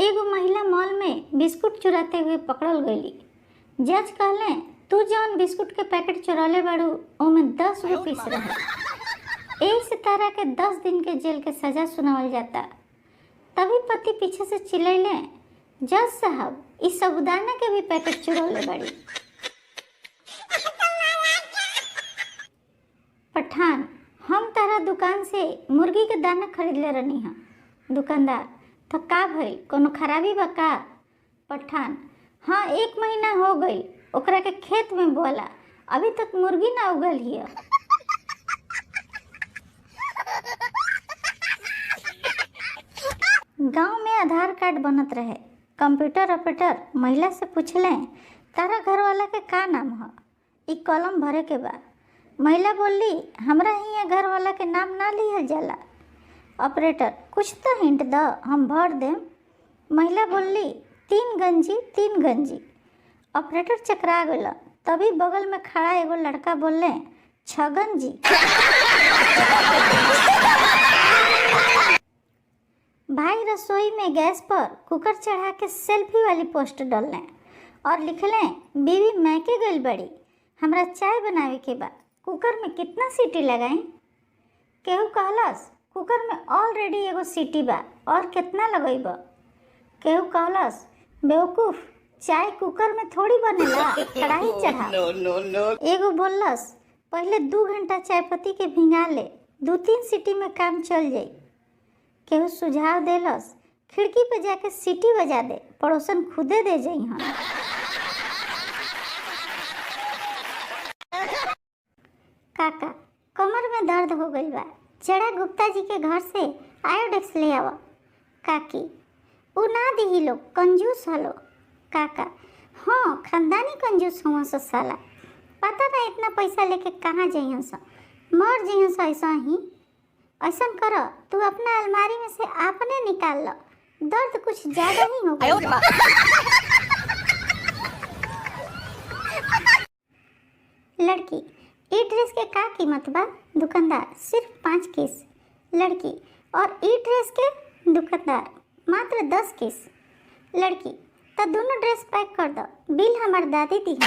एगो महिला मॉल में बिस्कुट चुराते हुए पकड़ल गईली। जज कहले, तू जौन बिस्कुट के पैकेट चुरौले बाड़ू ओमे 10 गो पीस रहे, एही से तारा के 10 दिन के जेल के सजा सुनावल जाता। तभी पति पीछे से चिल्लैले, जज साहब, इ साबूदाना के भी पैकेट चुरौले बाड़ी। पठान, हम तारा दुकान से मुर्गी के दाना खरीदले रहनी हा। दुकानदार, तो का भइल, कोनो खराबी बा का? पठान, हाँ, एक महीना हो गईल ओकरा के खेत में बोअला, अभी तक मुर्गी ना उगल हिय। गांव में आधार कार्ड बनत रहे। कंप्यूटर ऑपरेटर महिला से पूछले, तारा घर वाला के का नाम ह, इ कॉलम भरे के बा। महिला बोलली, हमरा हियाँ घर वाला के नाम ना लिहल जाला। ऑपरेटर, कुछ तो हिंट द, हम भर देम। महिला बोलली, तीन गंजी, तीन गंजी। ऑपरेटर चकरा गइल। तभी बगल में खड़ा एगो लड़का बोलले, छगन जी। भाई रसोई में गैस पर कुकर चढ़ा के सेल्फी वाली पोस्ट डलले और लिखले, बीवी मैके गइल बड़ी, हमरा चाय बनावे के बा, कुकर में कितना सीटी लगाई? केहू कहलस, कुकर में ऑलरेडी एगो सीटी बा, और कितना लगैब? केहू कहलस, बेवकूफ, चाय कुकर में थोड़ी बनेला, कढ़ाई चढ़ा। No, no, no. एगो बोललस, पहले 2 घंटा चायपत्ती के भिंगा ले, दू तीन सीटी में काम चल जाई। केहू सुझाव देलस, खिड़की पे जाके सीटी बजा दे, पड़ोसन खुदे दे जाई। हन काका, कमर में दर्द हो गइल बा, जरा गुप्ता जी के घर से आयोडेक्स ले आवा। काकी, उ ना दिही लोग, कंजूस हलो। काका, हाँ, खानदानी कंजूस हुआ स साला, पता ना इतना पैसा लेके कहाँ जइहन स, मर जइहन स ऐसा ही। ऐसा कर, तू अपना अलमारी में से आपने निकाल लो, दर्द कुछ ज्यादा ही हो गइल बा। लड़की, ई ड्रेस के का कीमत बा? दुकानदार, सिर्फ पाँच केस। लड़की, और ई ड्रेस के? दुकानदार, मात्र 10 केस। लड़की, तो दोनों ड्रेस पैक कर दो, बिल हमार दादी दी।